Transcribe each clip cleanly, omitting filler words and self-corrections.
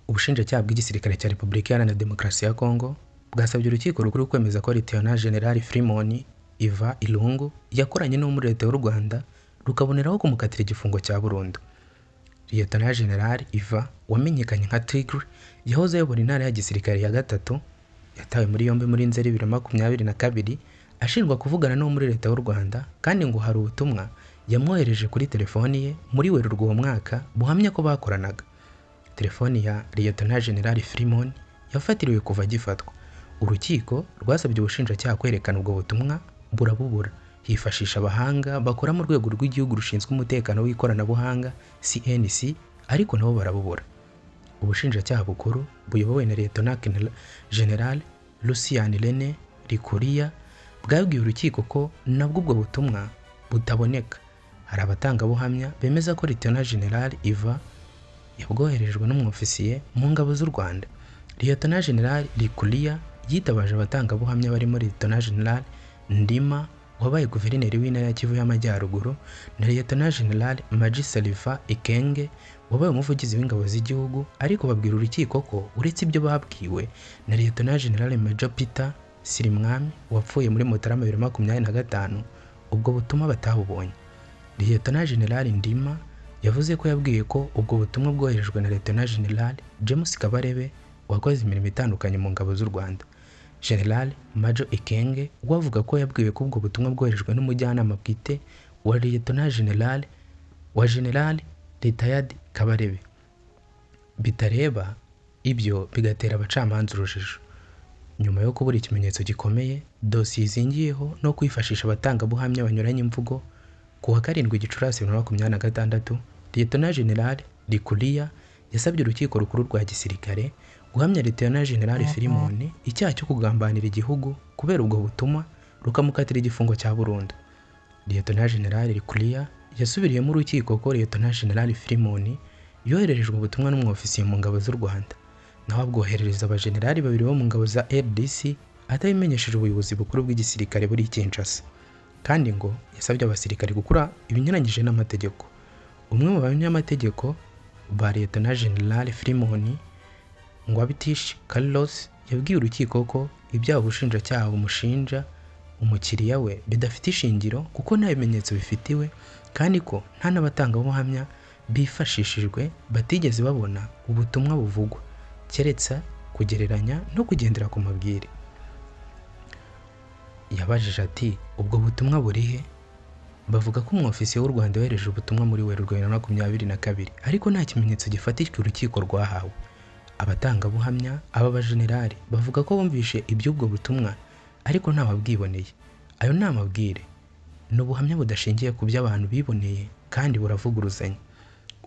Ubushinjacyaha bw'igisirikare cya Repubulika Iharanira Demokarasi ya Kongo bwasabye urukiko rukuru kwemeza ko Lieutenant General Filimon Yvan Ilungu yakoranye n'uwo muri Leta y'u Rwanda, rukaboneraho kumukatira igifungo cya burundu. Lieutenant General Yvan wamenyekanye nka Tigre yahoze ayobora intara ya gisirikare ya gatatu, yatawe muri yombi muri Nzeri 2022 ashinjwa kuvugana n'uwo muri Leta y'u Rwanda, kandi ngo hari ubutumwa yamwohereje kuri telefoni ye muri Werurwe uwo mwaka buhamya ko bakoranaga. Telefoni ya Lieutenant General Filimon yafatiriwe kuva agifatwa. Urukiko rwasabye ubushinjacyaha kwerekana ubwo butumwa burabubura, hifashisha abahanga bakora mu rwego rw'igihugu rushinzwe umutekano w'ikoranabuhanga CNC, ariko nabo barabubura. Ubushinjacyaha bukuru buyobowe na Lieutenant General Lucien Rene Likulia bwabwiye urukiko ko nabwo ubwo butumwa butaboneka. Hari abatangabuhamya bemeza ko Lieutenant General Yvan yabwoherejwe n'umwofisiye mu ngabo z'u Rwanda. Lieutenant General Likulia yitabaje abatangabuhamya barimo Lieutenant General Ndima wabaye guverineri w'intara ya Kivu y'Amajyaruguru na Lieutenant General Major Sylvain Ekenge wabaye umuvugizi w'ingabo z'igihugu, ariko babwira urukiko ko uretse ibyo babwiwe na Lieutenant General Major Peter Sirimwami wapfuye muri Mutarama 2025, ubwo butumwa batabubonye. Lieutenant General Ndima yavuze ko yabwiye ko ubwo butumwa bwoherejwe na Lieutenant General James Kabarebe wakoze imirimo itandukanye mu ngabo z'u Rwanda. General Major Ekenge we avuga ko yabwiwe ko ubwo butumwa bwoherejwe n'umujyanama bwite wa Lieutenant General wa General Retired Kabarebe. Bitareba ibyo bigatera abacamanza urujijo. Nyuma yo kubura ikimenyetso gikomeye dosiye izingiyeho no kwifashisha abatangabuhamya banyuranye imvugo, ku wa 7 Gicurasi 2026 Lieutenant General Likulia yasabye urukiko rukuru rwa gisirikare guhamya Lieutenant General Filimon icyaha cyo kugambanira igihugu kubera ubwo butumwa, rukamukatira igifungo cya burundu. Lieutenant General Likulia yasubiriyemo urukiko ko Lieutenant General Filimon yohererejwe ubutumwa n'umwofisiye mu ngabo z'u Rwanda, nawe abwoherereza abajenerali babiri bo mu ngabo za RDC atabimenyesheje ubuyobozi bukuru bw'igisirikare buri i Kinshasa, kandi ngo yasabye abasirikare gukora ibinyuranyije n'amategeko. Umwe mu banyamategeko ba Lieutenant General Filimon, Ngwabitishi Carlos, yabwiye urukiko ko ibyaha ubushinjacyaha bumushinja umukiriya we bidafite ishingiro kuko nta bimenyetso bifitiwe, kandi ko nta n'abatangabuhamya bifashishijwe batigeze babona ubutumwa buvugwa, keretse kugereranya no kugendera ku mabwire. Yabajije ati: "Ubwo butumwa buri he?" Bavuga ko umwofisiye w'u Rwanda yohereje ubutumwa muri Werurwe 2022, ariko nta kimenyetso gifatika urukiko rwahawe. Abatangabuhamya aba bajenerali bavuga ko bumvishe iby'ubwo butumwa ariko ntawabwiboneye. Ayo ni amabwire, ni ubuhamya budashingiye ku byo abantu biboneye kandi buravuguruzanya.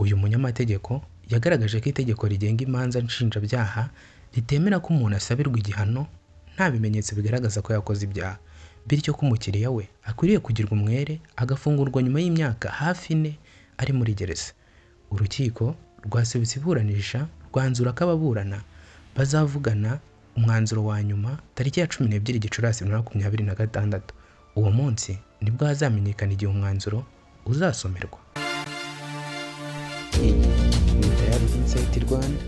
Uyu munyamategeko yagaragaje ko itegeko rigenga imanza nshinjabyaha ritemera ko umuntu asabirwa igihano nta bimenyetso bigaragaza ko yakoze ibyaha, bityo ko umukiriya we akwiriye kugirwa umwere agafungurwa nyuma y'imyaka hafi 4 ari muri gereza. Urukiko rwasubitse iburanisha, rwanzura ko ababurana bazavugana umwanzuro wa nyuma tariki ya 12 Gicurasi 2026. Uwo munsi nibwo hazamenyekana igihe umwanzuro uzasomerwa. Iyi ni Tayari Insight Rwanda.